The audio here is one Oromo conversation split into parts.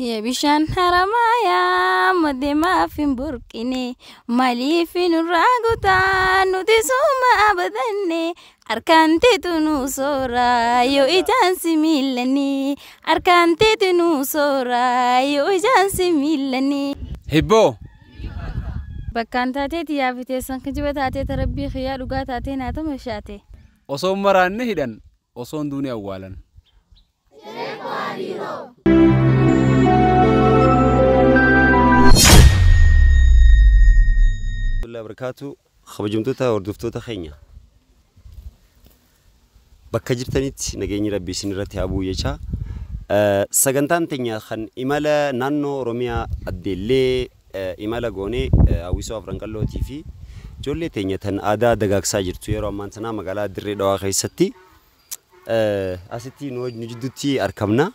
Bishaan Haramaayaa madde maaf hin burqine, maaliif nurraa gutaa nuti suma abadanne? Harkaan teetu nu soora yoo ijaan si miillanii, harkaan teetu nu soora yoo ijaan si miillanii. Hibboo! Bakkaan taateeti yaafiteessan kijiba taatee tarabbii xiyyaa dhugaa taatee naata mashaate. Osoon maraanne hidhan, osoon duune awwaalan. Barakaatu kabajamtoota hordoftoota keenya, bakka jirtanitti nageenyi rabbii isin irratti haa bu'u jecha, sagantaan teenya kan imala naannoo Oromiyaa addeellee imala goonee hawwisoo Afran Qallootii fi ijoollee teenya tan aadaa dagaagsaa jirtu yeroo ammaan tanaa magaalaa Dirree Dhawaa keessatti asitti nu jidduutti argamna.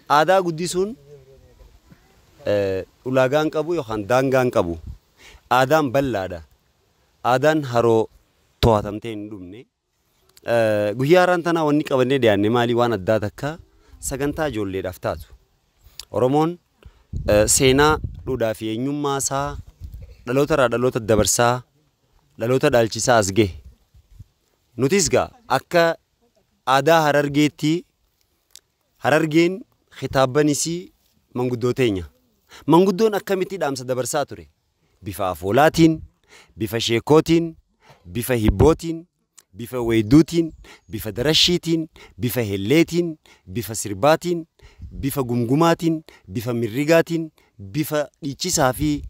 Aadaa guddisuun ulaagaan qabu yookaan daangaan qabu. Aadaan bal'aadha. Aadaan haroo to'atamtee hin dhumne. Guyyaa har'aan tanaa wanni qabannee dhiyaanne maali, waan addaa takka sagantaa ijoolleedhaaf taatu. Oromoon seenaa, duudhaa fi eenyummaa isaa dhaloota irraa dhaloota dabarsaa, dhaloota dhaalchisaa as gahe. Nutis gaa akka aadaa Harargeetti, Harargeen kitaabbanis manguddoo teenya. Manguddoon akkamitti dhaamsa dabarsaa ture? Bifa afoolaatiin, bifa sheekootiin, bifa hibbootiin, bifa weedduutiin, bifa darashiitiin, bifa helleetiin, bifa sirbaatiin, bifa gumgumaatiin, bifa mirrigaatiin, bifa dhiichisaa fi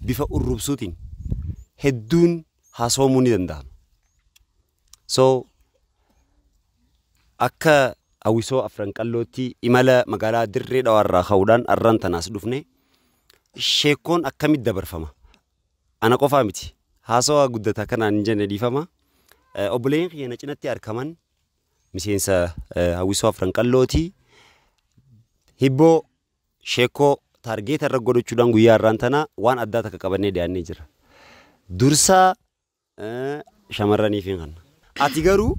bifa urrubsuutiin hedduun haasawamuu ni danda'ama. So akka hawwisoo Afran Qallootti imala magaalaa Dirree Dhawaarraa ka'uudhaan arraan tanaas dhufne, sheekkoon akkamitti dabarfama? Ana qofaa miti. Haasawaa guddataa kanaan hin jenne, dhiifama. Obboleeyyan kiyya na cinatti argaman miseensa hawwisoo Afran Qallooti. Hibboo, sheekoo target irra godhachuudhaan guyyaa har'aan tana waan addaa takka qabannee dhiyaannee jira. Dursaa shamarraniif hin kanna. Ati garuu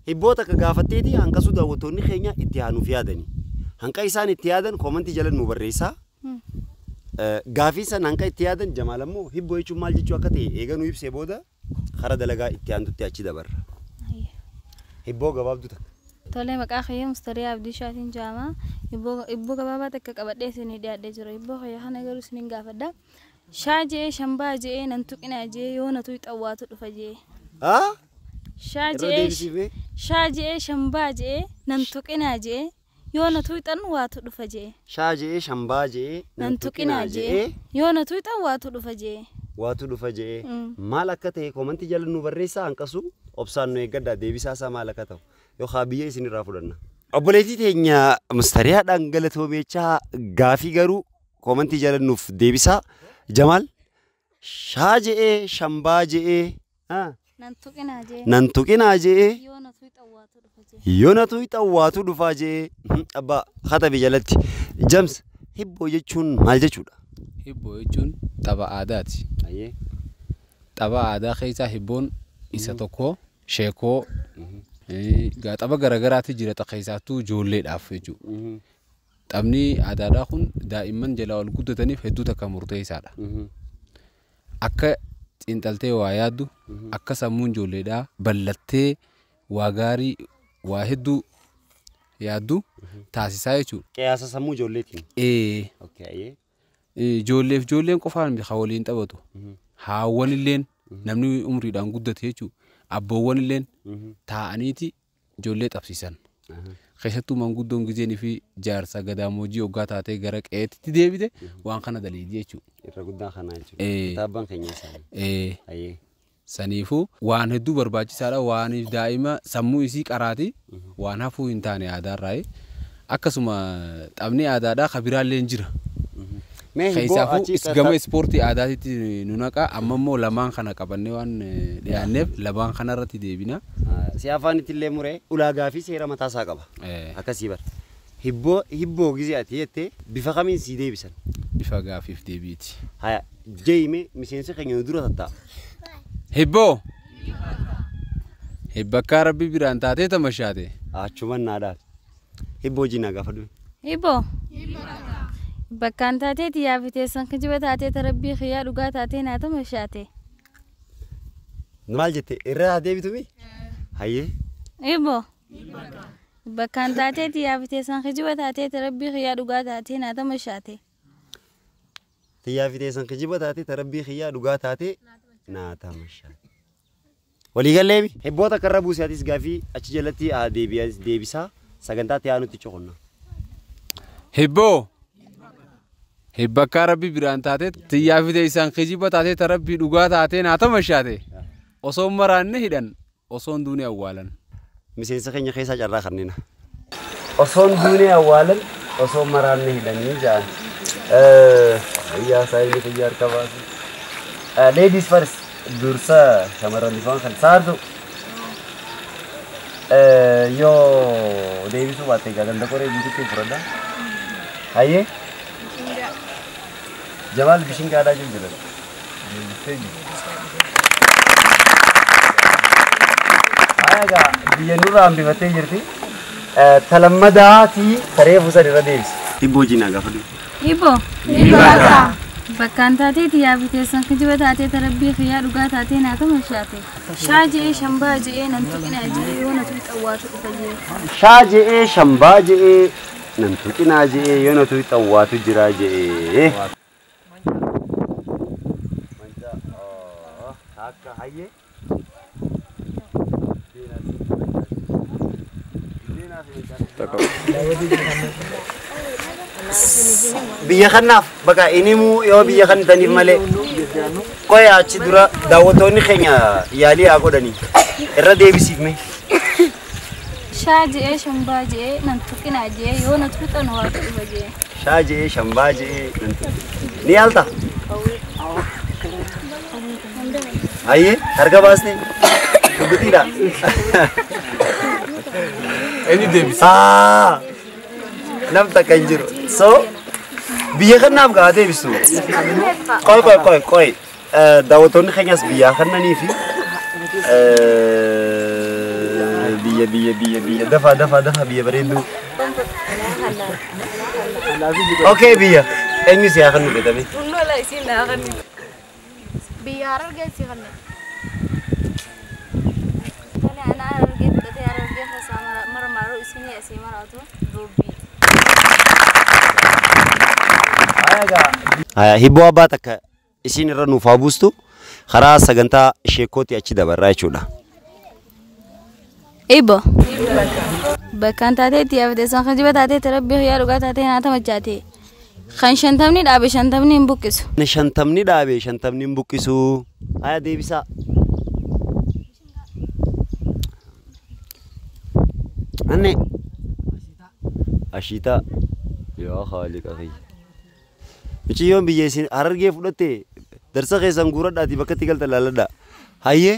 hibboo takka gaafatteeti hanqasuu daawwattoonni keenya itti aanuuf yaadani. Hanqa isaan itti yaadan koomantii jala nu barreessaa. Gaafii san hanqa itti yaadan. Jamaal ammoo hibboo jechuun maal jechuu akka ta'e eega nu ibsee booda kara dalagaa itti aantutti achi dabarra. Hibboo gabaabduu takka. Tolee, maqaa kiyya Mustariyaa Abdii Shaatiin jedhama. Hibboo gabaabaa takka qabadhee isinii dhiyaadhee jira. Hibboo kiyya kana garuu isiniin gaafadha. Shaa je'ee shambaa je'ee nan tuqinaa je'ee yoo na tuqxan waatu dhufa je'ee. Haa? Shaa Irra je'ee deebisiifee. Shaa je'ee shambaa je'ee nan tuqinaa je'ee yoo na tuqxan waatu dhufa je'ee. Shaa je'ee shambaa je'ee nan tuqinaa je'ee yoo na tuqxan waatu dhufa je'ee. Waatu dhufa je'ee. Maal akka ta'e koomantii jala nu barreessaa, hanqasu obsaan nu eeggadhaa, deebisaa isaa maal akka ta'u yookaan biyya isinirraa fudhanna. Obboleettii teenya Mustariyaadhaan galatoomeechaa, gaafii garuu koomantii jala nuuf deebisaa. Jamaal, shaa je'ee shambaa je'ee nan tuqinaa je'ee nan tuqinaa je'ee yoo na tuqxan waatu dhufa je'ee. Yoo na tuqxan waatu dhufaa je'ee. Abbaa katabi jalatti. Jams, hibboo jechuun maal jechuudha? Hibboo jechuun tapha aadaati. Tapha aadaa keessaa hibboon isa tokko, sheekoo gaa tapha garaagaraatu jira keessattuu ijoolleedhaaf jechuudha. Taphni aadaadhaa kun daa'imman jalaa ol guddataniif hedduu takka murteessaadha. Akka xiinxaltee waa yaaddu, akka sammuun ijoolleedhaa bal'attee waa gaarii waa hedduu yaaddu taasisaa jechuudha. Qiyaasa sammuu ijoolleetiin. Ee. Okay. Ijoolleef ijoolleen qofaan miti kan waliin taphatu. Haawwan illeen, namni umriidhaan guddate jechuudha. Abboowwan illeen taa'aniiti ijoollee tapsiisan. Keessattuu manguddoon gizeenii fi jaarsa gadaamoojii hoggaa taatee gara qe'eetti deebite waan kana daliidii jechuudha. Irra guddaa kanaa jechuudha. Ee. Kitaabban keenya isaanii. Ee. Ayyee. Saniifuu waan hedduu barbaachisaadha. Waan daa'ima sammuu isii qaraati waan hafuu hin taane aadaarraa. Akkasuma taphni aadaadhaa kan biraallee jira. Mee hibboo Keessaafuu achi gama ispoortii aadaatitti nu naqa. Amma immoo lamaan kana qabannee waan dhiyaanneef lamaan kanarratti deebina. Si afaanitti illee muree, ulaagaa fi seera mataa isaa qaba. Akkasii bara. Hibboo, hibboo gizee ati jettee bifa kamiin sii deebisan? Bifa gaafiif deebiiti. Haya, jeeyime miseensi keenya nu dura tatta'a. Hibboo! Hibbakkaa rabbi biraan taatee tamashaate. Achuman naadhaaf. Hibboo jinaa gaafa dhufe. Hibboo. Bakkaan taatee xiyyaa fi teessan kijiba taatee tarabbii xiyyaa dhugaa taatee naata mashaate. Maal jette irraa deebitumi? Hayyee. Hibboo. Bakkaan taatee xiyyaa fi teessan kijiba taatee tarabbii xiyyaa dhugaa taatee naata mashaate. Xiyyaa fi teessan kijiba taatee tarabbii xiyyaa dhugaa taatee naata mashaate. Waliigalleemi. Hibboota akka irra buusee atis gaafii achi jalatti deebisaa sagantaa itti aanutti coqonna. Hibboo. Hibbakkaa rabbi biraan taatee xiyyaa fi teessan kijiba taatee tarabbii dhugaa taatee naata mashaate. Osoo maraanne hidhan osoon duune awwaalan. Miseensa keenya keessaa carraa kanneen. Osoon duune awwaalan osoo maraanne hidhanii ja'an. Ayyaa saayinii fayyaa harka baasu. Ladies first dursa shamarran ifaan kan saartu. Yoo deebisuu baatte egaa ganda qoree guutuutti fudhadha. Hayyee. Jamaal bishingaadhaa jiru jedhan. Deebistee jiru. Egaa biyya nurraa hambifattee jirti. Talammadaatii taree fuusan irra deebisi. Hibboo jinaa gaafadhu. Hibboo. Bakkaan taatee xiyyaa fi teessan kijiba taatee tarabbii xiyyaa dhugaa taatee naata mashaate. Shaa je'ee shambaa je'ee nan tuqinaa je'ee yoo na tuqi xawwaatu dhufa je'ee. Shaa je'ee shambaa je'ee nan tuqinaa je'ee yoo na tuqi xawwaatu jira je'ee. Akka hayyee. Biyya kanaaf bakka inimuu yoo biyya kan taniif malee qoya achi dura daawwattoonni keenya yaalii haa godhanii irra deebisiifme. Shaa je'ee shambaa je'ee nan tuqinaa je'ee yoo na tuqan waatu dhufa je'ee. Shaa je'ee shambaa je'ee nan tuqinaa. Ni yaalta? Hayyee harka baaste dhugutiidha. Eenyu deebisa? Nam takka hin jiru. So biyya kanaaf gaa deebisu. Qoy qoy qoy qoy. Daawwattoonni keenyas biyya kannanii fi biyya biyya biyya biyya dafa dafa dafa biyya bareedduu. Okay biyya eenyu si haa kennu beekame? Biyya Harargee si kennu. Tani ana Harargee fudhatee Harargee keessaa mara maruu isinii asii maraatu dubbii. Hibboo abbaa takka isin irra nuuf haa buustu karaa sagantaa sheekootti achi dabarraa jechuudha. Hibboo. Bakkaan taatee xiyyaa fi teessan kijiba taatee tarabbii xiyyaa dhugaa taatee naata machaate. Kan shantamni dhaabe shantamni hin buqqisu. Shantamni dhaabe shantamni hin buqqisu. Haya deebisaa. Anne. Ashiitaa. Yaa Khaaliqa kiyya. Miciyyoon biyya isin Harargee fudhatte darsa keessan guuradhaatii bakka itti galtan laalladhaa. Hayyee.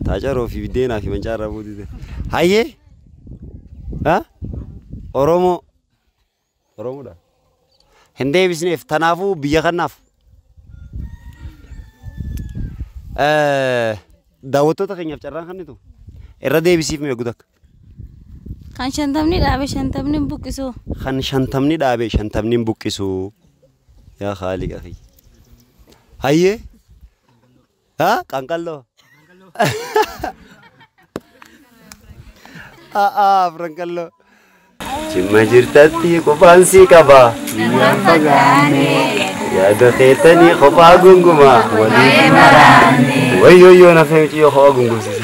Taacaroo fi biddeenaa fi mancaarraa fuutite. Hayyee. Ha? Oromoo. Oromoodha. Hin deebisneef tanaafuu biyya kanaaf. Daawwattoota keenyaaf carraan kennitu irra deebisiif mee guddaka. Kan shantamni dhaabe shantamni hin buqqisu. Kan shantamni dhaabe shantamni hin buqqisu. Yaa Khaaliqa kiyya. Hayyee. Ha? Qanqalloo. Aa Franqalloo. Cimma jirtatti qophaan sii qaba. Biyyaan fagaanne. Yaada keettanii kophaa gungumaa. Walii maraanne. Wayyoo nafee mucayyoo kophaa gungumsiise.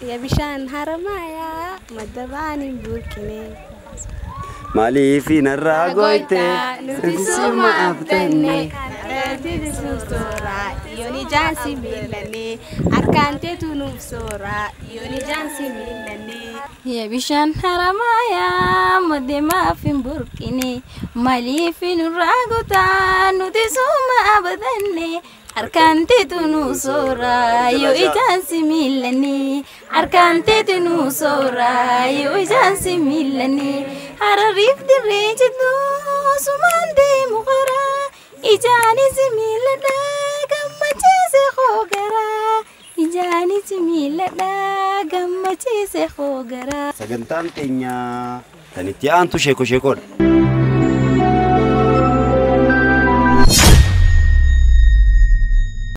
Ya bishaan haramayaa madda ba'aan hin burqine. Maaliif narraa goyte? Nuti suma abdanne. Harargee soora yoon ijaan si miillanne. Harkaan teetu nuuf soora yoon ijaan si miillanne. Ya bishaan haramayaa madda maaf hin burqine. Maaliif nurraa gotaa nuti suma abdanne. Harkaan teetu nuuf soora yoo ijaan si miillanne. Harkaan teetu nuuf soora yoo ijaan si miillanne. Harariif dirree jidduu sumaan deemu karaa. Ijaanis miilladhaa gammachiise hoogaraa. Ijaanis miiladhaa gammachiise hoogaraa. Sagantaan teenya tan itti aantu sheeko sheekoodha.